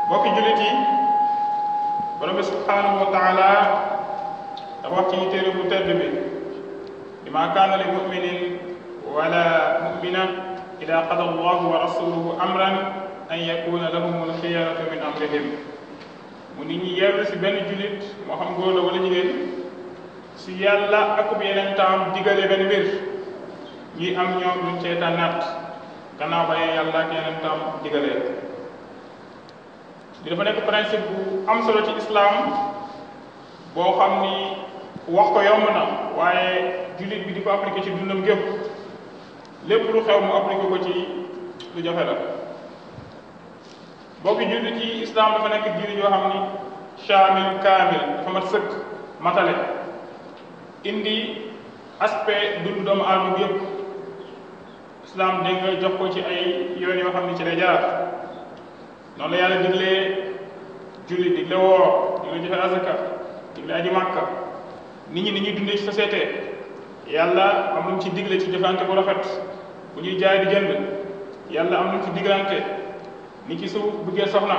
mbokki jullit yi borom bi subhanahu wa taala dafa wax ci téere bu tedd bi bi ma kaana li muminin wala mumina ida qada allahu wa rasuluhu amran an yakuna lahum alxiyaratu min amrihim mu nit ñi yeewu si benn jullit moo xam góor la wala jigéen si yàlla akub yeneen taam digale benn mbir ñi am ñoom luñ cee tànnaat gannaaw ba yàlla ak yeneen taam digalee li dafa nekk principe bu am solo ci islam boo xam ni wax ko yomb na waaye jullit bi di ko appliqué ci dundam gépp lépp lu xew mu appliqué ko ci lu jafe la bokki jullit yi islam dafa nekk diine yoo xam ni shamil kaamil dafa mat sëkk matale indi aspect dundu doomu aadama bi yëpp islam dégg nga jox ko ci ay yoon yoo xam ni ci lay jaar noonu la yàlla diglee julli digle woor digle joxe azaka digle aji màkka nit ñi ni ñuy dundee ci société yàlla am lu mu ci digle ci jëflante bu rafet bu ñuy jaay di jënd yàlla am lu mu ci diglante ni ci su bëggee soxna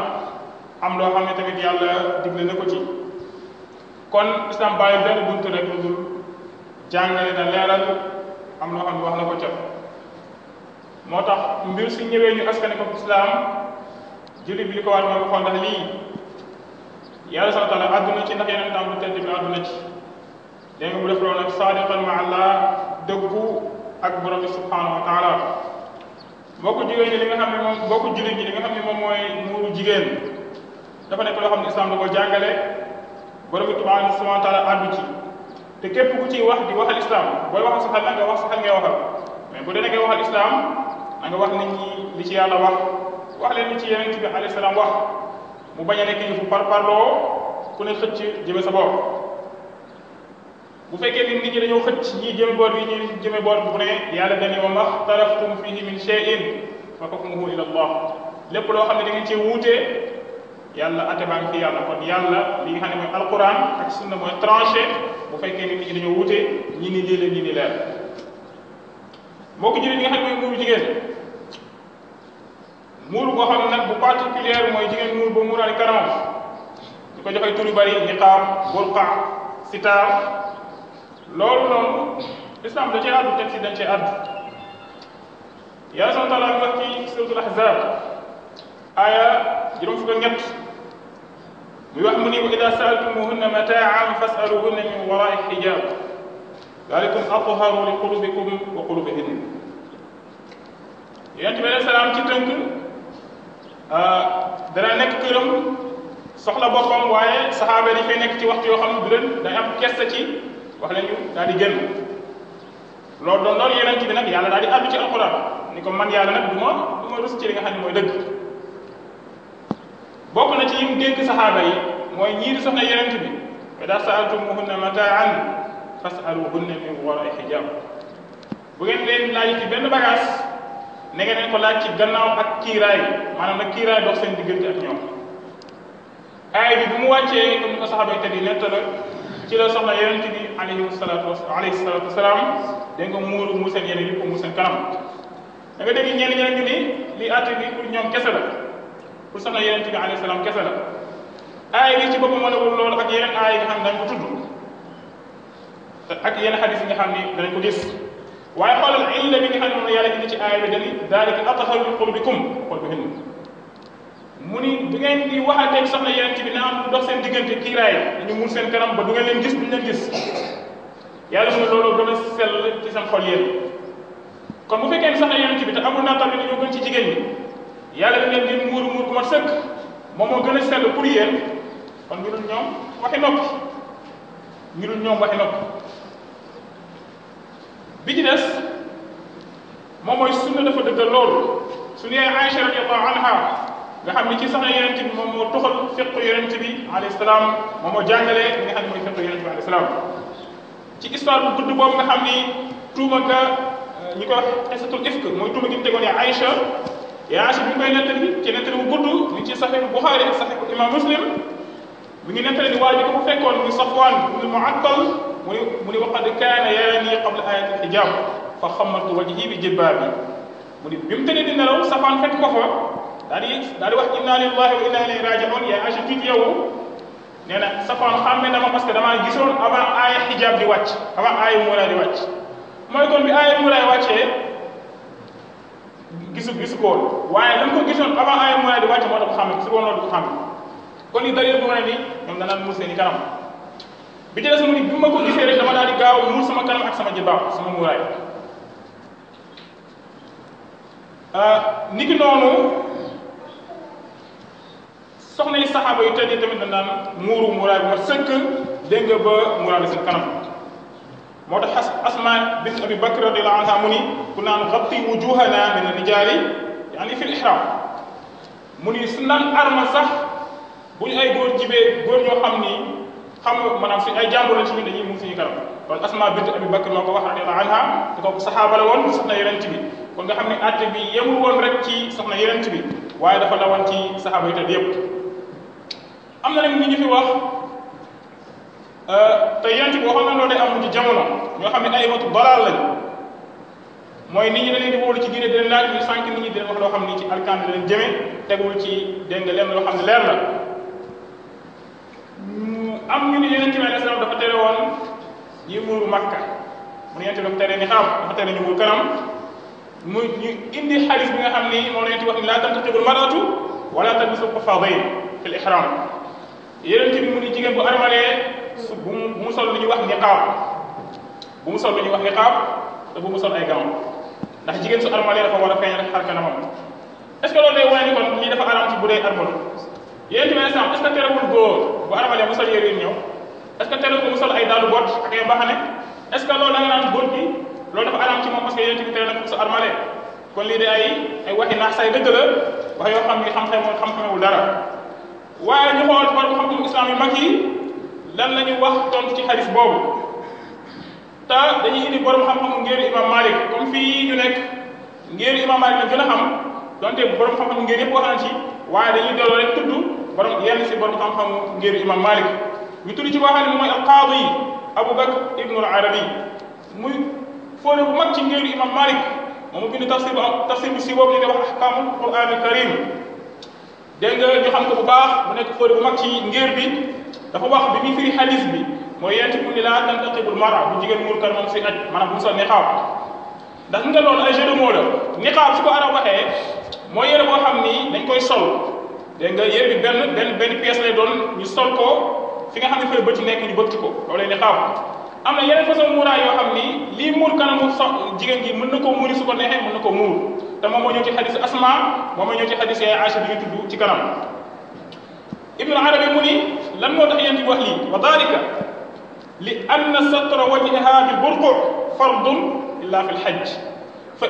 am loo xam ne tamit yàlla digle na ko ci kon islam bàyyi benn buntu rek lu dul jàngale na leeral am loo xam ne wax na ko ca moo tax mbir si ñëwee ñu askane ko islam jullit bi li ko war mooy waxoon ndax lii yàlla subhanahu wa taala àdduna ci ndax yeneen tam bu tedd bi àdduna ci dégg nga mu def loolu nag saadiqan ma allah dëggu ak borom bi subhanahu wa taala boo ko jigéen ñi li nga xam ne moom boo ko jullit ñi li nga xam ne moom mooy muuru jigéen dafa nekk loo xam ne islam da ko jàngale borom bi subhanahu wa taala àddu ci te képp ku ciy wax di waxal islam booy waxal sa xel na nga wax sa xel ngay waxal mais bu dee ngay waxal islam na nga wax nit ñi li ci yàlla wax leen ni ci yonent bi alayhi salaam wax mu bañ a nekk yëfu parparloo ku ne xëcc jëme sa bopp bu fekkee ni nit ñi dañoo xëcc ñii jëme boor bi ñii jëme boor bu ne yàlla dañu wa maxtalaftum fihi min shay'in fa hukmuhu ila allah lépp loo xam ne da ngeen cee wuutee yàlla ate baa ngi fi yàlla kon yàlla li nga xam ne mooy alquran ak sunna mooy tranché bu fekkee ni nit ñi dañoo wuutee ñi ni lii la ñi ni leer moo ko jëlee li nga xam ne mooy muuru jigéen muuru boo xam ne nag bu particulier mooy jigéen muur ba muuraale kanamam ñu ko joxee tur yu bëri niqaab burqa sitaar loolu noonu islam da cee àddu teg si dañ cee àddu yàlla subhanahu wa taala wax ci suratul ahzab aya juróom fukk ak ñett muy wax mu ni wa ida saaltumuhunna mataan fasaluhunna min warai hijab dalikum atharu li qulubikum wa qulubihinna yonent bi alayhi salaam ci tënk dana nekk këram soxla boppam waaye saxaaba yi fay nekk ci waxtu yoo xam ne du leen day am kersa ci wax leen ñu daal di génn loolu doon loolu yonent bi nag yàlla daal di àddu ci alquran ni ko man yàlla nag du ma rus ci li nga xam ne mooy dëgg bokk na ci yim dénk saxaaba yi mooy ñii di soxna yonent bi wa idaa sa'altumuhunna mataa'an fas'aluhunna min wara'i hijab bu ngeen leen laaj ci benn bagage ne ngeen leen ko laaj ci gannaaw ak kiiraay maanaam nag kiiraay dox seen diggante ak ñoom aay bi bu mu wàccee comme ni ko saxaaba yi teddi netta la ci la soxna yonent bi alayhi salaatu wasalaam dégg nga muur seen yeneen yi ko muur seen kanam da nga dégg ñenn ñeneen ñu ni li àtte bi pour ñoom kese la pour soxna yonent bi alayhi salaam kese la aay bi ci boppam mënewul loolu ak yeneen aay yi nga xam ne dañ ko tudd ak yeneen xadis yi nga xam ni danañ ko gis waaye xoolal illa bi nga xam ne moom la yàlla indi ci aaya bi dani dalika atharu li qulubikum qulubihinna mu ni du ngeen di waxateeg soxna yonent bi na am lu dox seen diggante kiiraay dañu muur seen kanam ba du ngeen leen gis duñu leen gis yàlla mu ne loolu gën a sell ci seen xol yéen kon bu fekkee ni soxna yonent bi te amul naa tamit dañoo gën ci jigéen ñi yàlla da leen di muur muur ku mat sëkk moom moo gën a sell pour yéen kon ñu dul ñoom waxi noppi ñu dul ñoom waxi noppi bi ci des moom mooy sunna dafa dëggal loolu suñu yaay Aïcha radiyallahu anha nga xam ni ci soxna yonent bi moom moo toxal fiqu yonent bi alayhi salaam moom moo jàngale li nga xam ne mooy fiqu yonent bi alayhi salaam ci histoire bu gudd boobu nga xam ni tuuma ga ñi ko wax qisatul ifk mooy tuuma gi mu tegoon yaa Aïcha bi ñu koy nettali ci nettali bu gudd ni ci Sahih Bukhari ak Sahih Imam Muslim mi ngi nettali ni waa ji ko fa fekkoon muy Safwan ibn Mu'attal mu ni waqad kaana yaani qabla ayati al-hijab fa xamartu wajhi bi jilbaabi mu ni bi mu tëddee di nelaw Safwan fekk ko fa daal di wax inna lillahi wa inna ilayhi raji'un. yaa Aïcha tiit yow nee na Safwan xàmme dama parce que damaa gisoon avant aaya xijaab di wàcc, avant aaya muuraay di wàcc. mooy kon bi aaya muuraay wàccee gisu ko woon, waaye dama ko gisoon avant aaya muuraay di wàcc moo tax ko xàmme gisu ko woon loolu du ko xàmme. kon li dalil bu ma ne ni ñoom danaan muur seeni kanam. bi ci des mu ni bi ma ko gisee rek dama daal di gaaw muur sama kanam ak sama jilbaab sama muuraay. niki noonu soxna yi saxaaba yu tedd yi tamit dañ daan muuru muuraay bu ma sëkk dégg nga ba muuraale seen kanam. moo tax Asma bint Abi Bakr radiyallahu anha mu ni ku naan xatti wujuhana min ar-rijaali yaani fi l-ihraam mu ni su naan arma sax bu ñu ay góor jibee góor ñoo xam ni xam nga maanaam suñ ay jàmbur la ci ñun dañuy muur suñu kanam. kon Asma bint Abi Bakr moo ko wax radiyallahu anha te kooku saxaaba la woon soxna Yonent bi. kon nga xam ne àtte bi yemul woon rek ci soxna Yonent bi waaye dafa lawoon ci saxaaba yi tedd yépp. am na nag nit ñu fi wax te Yonent bi waxoon na loolu day am ci jamono ñoo xam ne ay matu dalaal lañ mooy nit ñi da leen di wóolu ci diine di leen laaj ñu sànq nit ñi di leen wax loo xam ni ci alkaan di leen jëme tegul ci dégg nga lenn loo xam ne leer la. am ñu ni Yonent bi alayhi salaam dafa tere woon yi muuru Makka mu ne Yonent bi dafa tere ni xaam dafa tere ñu muur kanam mu ñu indi xadis bi nga xam ni moom la Yonent bi wax ni laa tantaxibul mar'atu wala talbisul xuffaadayn fil ihraam. Yonent bi mu ni jigéen bu armalee bu mu sol lu ñuy wax niqaab bu mu sol lu ñuy wax niqaab te bu mu sol ay gawam ndax jigéen su armalee dafa war a feeñal xar kanamam. est-ce que loolu day wane ni kon lii dafa araam ci bu dee armalu. Yonent bi alayhi salaam est-ce que terewul góor bu armalee mu sol yére yu ñëw est-ce que terewul ko mu sol ay daalu bot ak ay mbaxane est-ce que loolu da nga naan góor bi loolu dafa araam ci moom parce que Yonent bi tere na ko su armalee. kon lii de ay waxi naax say dëgg la wax yoo xam ni xam-xamewul dara. waaye ñu xool borom xam-xamu islam yu mag yi lan la ñu wax tontu ci xadis boobu te dañuy indi borom xam-xamu ngéeru imam Malik comme fii ñu nekk ngéeru imam Malik lañ gën a xam donte borom xam-xamu ngéer yëpp wax na ci waaye dañuy delloo rek tudd borom yenn si borom xam-xamu ngéeru imam Malik ñu tudd ci boo xam ne mooy al-Qaadi Abu Bakr ibnu al-Arabi muy fóore bu mag ci ngéeru imam Malik moom mu bind tafsir bu si boobu ñu koy wax ahkaamul Qur'aan al-Karim. dégg nga ñu xam ko bu baax mu nekk fóore bu mag ci ngéer bi dafa wax bi muy firi xadis bi mooy Yonent bi mu ni laa tantaqibul mar'a bu jigéen muur kanamam si aj maanaam bu mu sol niqaab ndax nga loolu ay jeu de mots la. niqaab su ko arab waxee mooy yére boo xam ni dañ koy sol dégg nga yére bi benn pièce lay doon ñu sol ko fi nga xam ne fële bët yi nekk ñu bëtt ko loolu lay niqaab. am na yeneen façon muuraay yoo xam ni lii muur kanamu jigéen gi mën na koo muuri su ko neexee mën na ko muur te moom moo ñëw ci xadis Asma moom moo ñëw ci xadis yaay Aïcha bi ñu tudd ci kanam. Ibnu Arabi mu ni lan moo tax Yonent bi wax lii wa dalika li anna satra wajhiha bil burqu fardun illa fi lhajj fa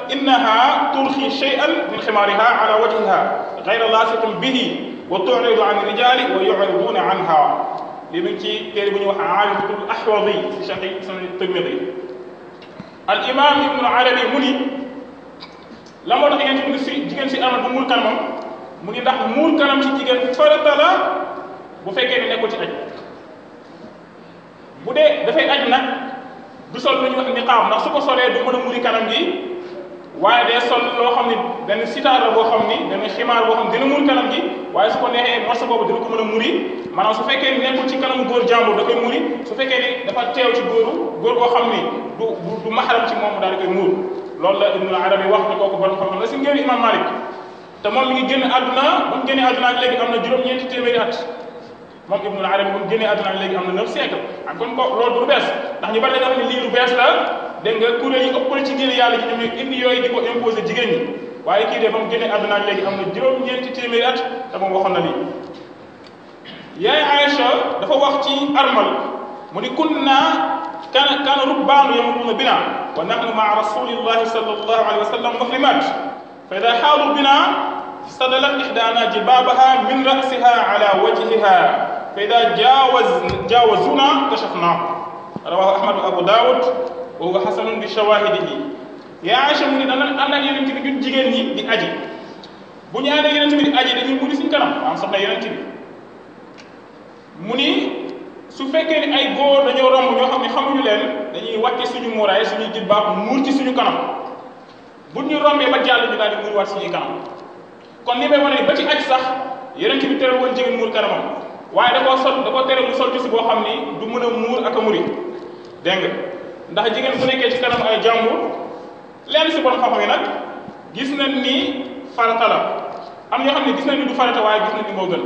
innaha turxi shay'an min ximaariha ala wajhiha gayra laasiqin bihi wa tu'ridu an rijali wa yu'riduna anha. lii mu ngi ci téere bu ñuy wax Aalimatul Ahwadi fi sharh Sunan Tirmidi. al imam Ibnu Arabi mu ni la moo tax Yonent bi si jigéen si amal bu muur kanamam mu ni ndax muur kanam ci jigéen farata la bu fekkee ne nekkul ci aj. bu dee dafay aj nag du sol lu ñuy wax niqaab ndax su ko solee du mën a muuri kanam gi waaye day sol loo xam ni benn sitaar la boo xam ni benn ximaar boo xam dina muur kanam gi waaye su ko neexee morso boobu dina ko mën a muuri maanaam su fekkee ni nekkul ci kanamu góor jàmbur da koy muuri su fekkee ni dafa teew ci góor boo xam ni du maxaram ci moom daal di koy muur. loolu la Ibnu Arabi wax ne kooku borom xam-xam la si ngéeru imam Malik te moom mi ngi génn àdduna ba mu génnee àdduna ak léegi am na juróom-ñeenti téeméeri at moom Ibnu Arabi ba mu génnee àdduna ak léegi am na 9 siècle ak kon ko loolu du lu bees ndax ñu bari dañoo xam ne lii lu bees la dégg nga kuréel yi ëppal ci diine yàlla ji ñoom ñooy indi yooyu di ko imposer jigéen ñi waaye kii de ba mu génnee àdduna ak léegi am na juróom-ñeenti téeméeri at te moom waxoon na lii. yaay Aïcha dafa wax ci armal mu ni kaana rukbaanu yamurruuna bina wa nahnu maa rasulillahi sallallahu alayhi wa sallam muhrimat fa ida xaalu bina sadalat ixdaana jilbaabaha min rasiha ala wajhiha fa ida jaawazuna kashafnaahu rawahu ahmad wa abu daawud wa huwa xasanun bi shawahidihi. yaa Aïcha mu ni dana ànd ak Yonent bi ñun jigéen ñi di aji bu ñu ànd ak Yonent bi di aji dañuy muuri suñu kanam am soxna Yonent bi mu ni su fekkee ni ay góor dañoo romb ñoo xam ne xamuñu leen dañuy wàcce suñu muuraay suñuy jilbaab muur ci suñu kanam bu ñu rombee ba jàll ñu daal di muur waat suñuy kanam kon li may wane ni ba ci aj sax yonent bi tere woon jigéen muur kanamam waaye da koo tere mu sol ci boo xam ni du mën a muur ak a muri dégg nga ndax jigéen bu nekkee ci kanam ay jàmbur lenn si borom xam-xam yi nag gis nañ ni farata la am ñoo xam ne gis nañ ni du farata waaye gis nañ ni moo gën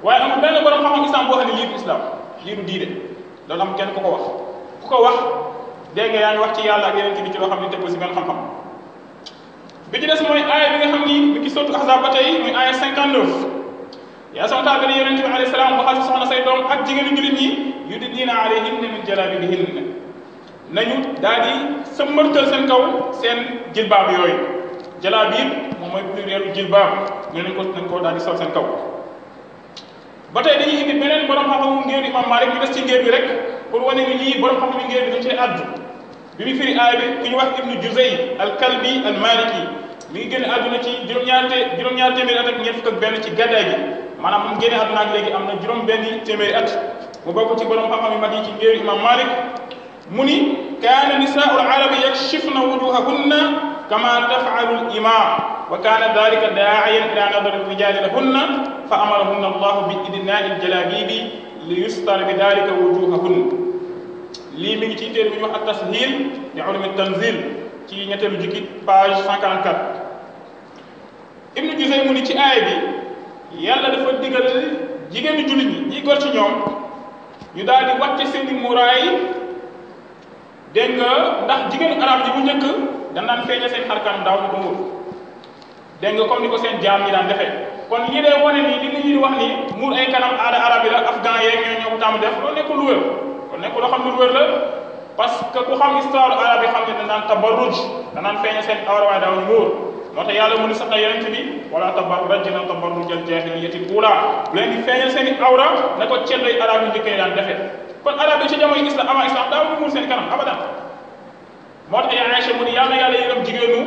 waaye amul benn borom xam-xam islam boo xam ne lii du islam lii du diine loolu am kenn ku ko wax dégg nga yaa ngi wax ci yàlla ak yeneen ci bi ci loo xam ne tegu si benn xam-xam bi ci des mooy aaya bi nga xam ni mi ngi sotti ahzab ba tey muy aaya 59 yaa sama taal yonent bi alayhi salaam waxal si soxna say doom ak jigéenu jullit ñi yudniina alayhinna min jalaabibihinna nañu daal di sëmmartal seen kaw seen jilbaab yooyu jalaabib moom mooy plurielu jilbaab ñu nañ ko daal di sol seen kaw ba tey dañuy indi beneen borom xam-xamu ngéer imam Malik ñu des ci ngéer bi rek pour wane ni lii borom xam-xamu ngéer bi dañ cee addu bi mu firi aaya bi ku ñu wax ibnu Juzay al kalbi al maliki mi ngi génn àdduna ci juróom-ñaar téeméeri at ak ñeent fukk ak benn ci gàddaay gi maanaam mu génne àdduna ak léegi am na juróom-benni téeméeri at mu bokk ci borom xam-xam yu mag yi ci ngéeru imam Malik mu ni kaana nisaau al-arabi yakshifna wujuhahunna kama taf'alu al-ima wa kaana dalika daa'iyan ila nadari ar-rijali lahunna fa amarahunna allahu bi idnaa'i al-jalabibi li yustara bi dalika wujuhahunna lii mi ngi ci téere bi ñu wax at-tashil li ulum at-tanzil ci ñetteelu jukki page 144 ibnu Juzay mu ni ci aaya bi yàlla dafa digal jigéenu jullit ñi ñiy gor ci ñoom ñu daal di wàcce seeni muraay dégg nga ndax jigéenu arab ji bu njëkk dañ daan feeñe seen xarkanam daaw ñu ko muur dégg nga comme ni ko seen jaam ñi daan defee kon ñi dee wane ni li nit ñi di wax ni muur ay kanam aada arab yi la afghan yeeg ñoo ko tàmm def loolu nekkul lu wér kon nekkul loo xam ne lu wér la parce que ku xam histoire arab yi xam ne dañ daan tabarruj danaan feeñe seen awra waaye daaw ñu muur moo tax yàlla mu ni sax na yonent bi wala tabarrajna tabarrujal jaahiliyyati l-uulaa bu leen di feeñal seen i awra na ko ceddoy arab yu njëkk yi daan defee kon arab yi ci jamono islam avant islam daaw ñu muur seen kanam abadan moo tax yaa Aïcha mu ni yàlla yërëm jigéenu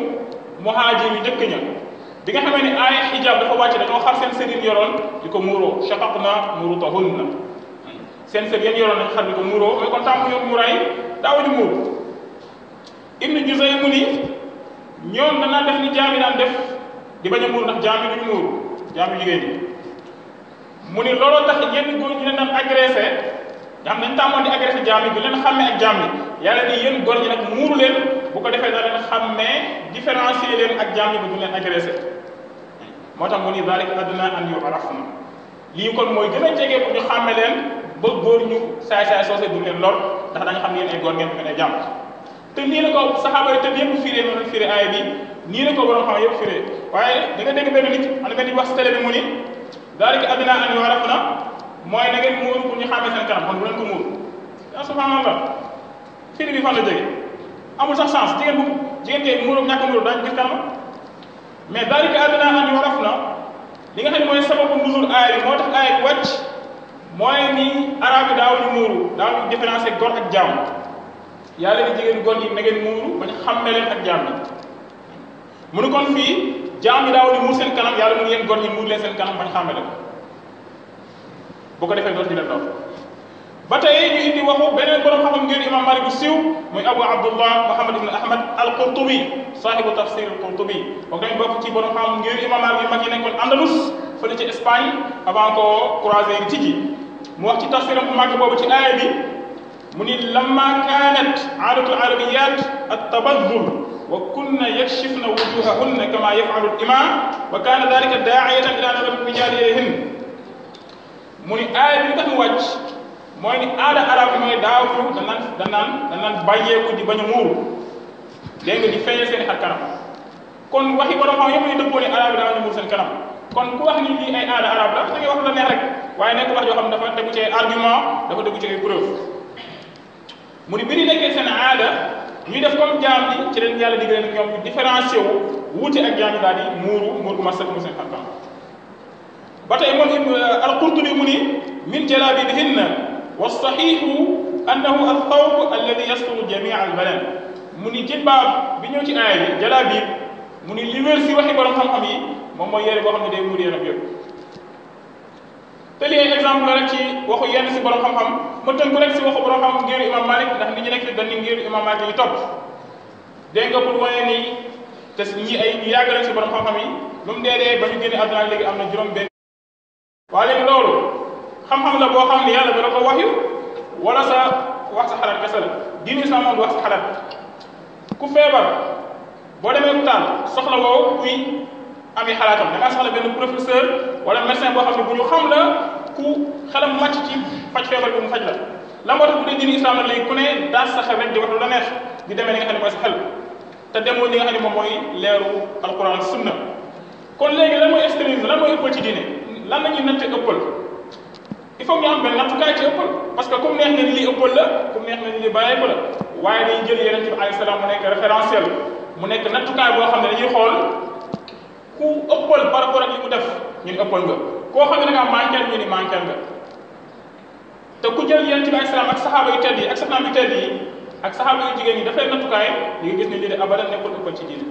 muhaajir yu njëkk ña bi nga xamee ni aaya xijaab dafa wàcc dañoo xar seen sëriñ yoroon di ko muuroo shaqaqna murutahunna seen sër yéen yoroon nañ xar di ko muuroo mais kon tàmm ñu muuraay daawuñu muur ibnu Juzay mu ni ñoom danaa def ni jaam yi daan def di bañ a muur ndax jaam yi duñu muur jaam yu jigéen ñi mu ni looloo tax yenn góor ñu leen daan agressé nga xam dañ tàmmoon di agressé jaam yi du leen xàmmee ak jaam yi yàlla ni yéen góor ñi nag muuru leen bu ko defee da leen xàmmee différencier leen ak jaam yi ba du leen agressé moo tax mu ni zalika adna an yu'rafna lii kon mooy gën a jege bu ñu xàmme leen ba góor ñu saay-saay soosé du leen lor ndax dañu xam ne yéen ay góor ngeen ngeen ay jàmm te nii la ko saxaaba yi te yëpp firee noonu firee aaya bi nii la ko borom xam yëpp firee waaye da nga dégg benn nit am na benn wax si télé bi mu ni daalika adnaa an yu'rafna mooy na ngeen muur pour ñu xàmmee seen kanam kon bu leen ko muur yaa subhanallah firi bi fan la jógee amul sax chance jigéen kay muur ñàkk muur daañu gis kanam mais daalika adnaa an yu'rafna li nga xam ne mooy sababu nuzul aaya bi moo tax aaya bi wàcc mooy ni arab yi daawuñu muuru daawuñu différencier góor ak jaam yàlla ni jigéen góor ñi na ngeen muuru bañ xàmme leen ak jaam yi mu ne kon fii jaam yi daawuñu muur seen kanam yàlla mu ne yéen góor ñi muur leen seen kanam bañ xàmme leen bu ko defee dootu leen doon ba tey ñu indi waxu beneen borom xam-xam ngeen imam Malik bu siiw muy Abu Abdullah Muhammad ibn Ahmad al-Qurtubi saahibu tafsir al-Qurtubi boobu dañ bokk ci borom xam ngeen imam Malik yu mag yi nekkoon Andalus fële ci Espagne avant ko croisé yi tijji mu wax ci tafsiram bu mag boobu ci aaya bi mu ni lamma kaanat aadatu al-arabiyat at-tabaddul wa kunna yakshifna wujuhahunna kama yaf'alu al-imam wa kana dhalika daa'iyatan ila nadari ar-rijal ilayhin mu ni aaya bi li tax mu wàcc mooy ni aada arab yi mooy daawuñu danaan bàyyeeku di bañ a muuru dégg nga di feeñal seen xar kanam kon waxi borom xam yëpp ñu dëppoo ne arab yi daawuñu muur seen kanam kon ku wax ni lii ay aada arab la da ngay wax la neex rek waaye nekk wax yoo xam ne dafa tegu ci ay argument dafa tegu ci ay preuve mu ni bi ñu nekkee seen aada ñuy def comme jaam bi ci leen yàlla digal leen ñoom ñu différencié wu wuute ak jaam yi daal di muur gu ma sëkk mu seen xar kanam ba tey moom al-Qurtubi mu ni min jalaabibihinna والصحيح أنه الثوب الذي يستر جميع البدن mu ni jilbaab bi ñëw ci aaya bi jalaabiib mu ni li wér si waxi borom xam-xam yi moom mooy yére boo xam ne day muur yaram yëpp te lii exemple la rek ci waxu yenn si borom xam-xam ma tënku rek si waxu borom xam ngir imam Malik ndax nit ñi nekk dañ ni ngir imam Malik yi topp dégg nga pour wane ni te ñi ay ñu yàgg si borom xam-xam yi lu mu dee ba ñu génne àdduna léegi am na juróom-benn. waaye léegi loolu xam-xam la boo xam ne yàlla dana ko wax yu wala sa wax sa xalaat kese la diine islam moom du wax sa xalaat ku feebar boo demee hôpital soxla woo kuy ami xalaatam da ngaa soxla benn professeur wala médecin boo xam ne bu ñu xam la ku xelam màcc ci faj feebar bi mu faj la moo tax bu dee diine islam nag léegi ku ne daas sa xel rek di wax lu la neex di demee li nga xam ne mooy sa xel te demoo li nga xam ne moom mooy leeru alquran ak sunna kon léegi lan mooy extrémisme lan mooy ëppal ci diine lan la ñuy natte ëppal il faut ñu am benn nattukaay ci ëppal parce que comme neex na ni lii ëppal la comme neex na ni lii bàyyi ko la waaye dañuy jël yeneen bi alayhi salaam mu nekk référentiel mu nekk nattukaay boo xam ne dañuy xool ku ëppal par rapport ak li mu def ñu ni ëppal nga koo xam ne da ngaa manqué ñu ni manqué nga te ku jël yeneen bi alayhi salaam ak saxaaba yu tedd yi ak saxaaba yu tedd yi ak saxaaba yu jigéen ñi dafay nattukaay ñu ngi gis ne lii de abadan nekkul ëppal ci diine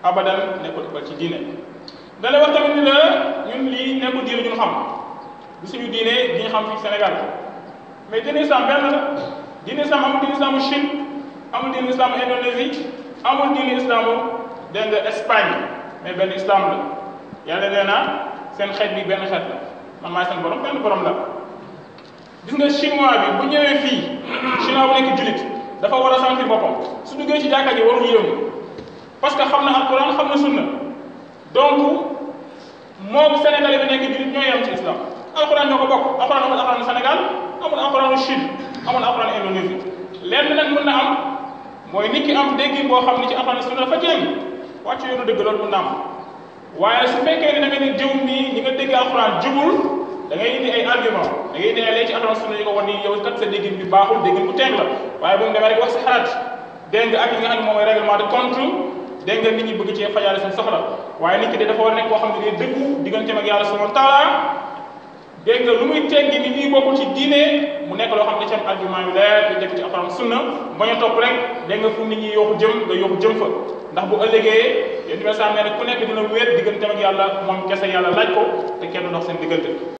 abadan nekkul ëppal ci diine da lay wax tamit ni la ñun lii nekkul diine ñun xam du suñu diine di ñu xam fii Sénégal mais diine islam benn la diine islam amul diine islamu Chine amul diine islamu Indonésie amul diine islamu dégg nga Espagne mais benn islam la yàlla nee na seen xeet bi benn xeet la man maay seen borom benn borom la gis nga chinois bi bu ñëwee fii chinois bu nekk julit dafa war a sentir boppam su duggee ci jàkka ji warul yëngu parce que xam na alquran xam na sunna donc moom Sénégalais bi nekk julit ñoo yem ci islam alquran ñoo ko bokk alquran amul alquran Sénégal amul alquran Chine amul alquran Indonésie lenn nag mën na am mooy nit ki am dégg boo xam ni ci alquran sunna dafa jéem wàcc yoonu dëgg loolu mën na am waaye su fekkee ni da nga ne jiw nii ñi nga dégg alquran jubul da ngay indi ay argument da ngay indi ay lee ci alquran sunna yi ko wan ni yow kat sa déggin bi baaxul déggin bu teeg la waaye bu mu demee rek wax sa xalaat dégg nga ak li nga xam ne moom mooy règlement de compte dégg nga nit ñi bëgg cee fajaale seen soxla waaye nit ki de dafa war nekk koo xam ne day dëggu digganteem ak yàlla subhanahu wa taala dégg nga lu muy teggi ni lii bokkul ci diine mu nekk loo xam ne ci am argument yu leer yu nekk ci alquran sunna bañ a topp rek dégg nga fu nit ñi yooxu jëm nga yooxu jëm fa ndax bu ëllëgee yéen bi saa nee na ku nekk dina wéet digganteem ak yàlla moom kese yàlla laaj ko te kenn du dox seen diggante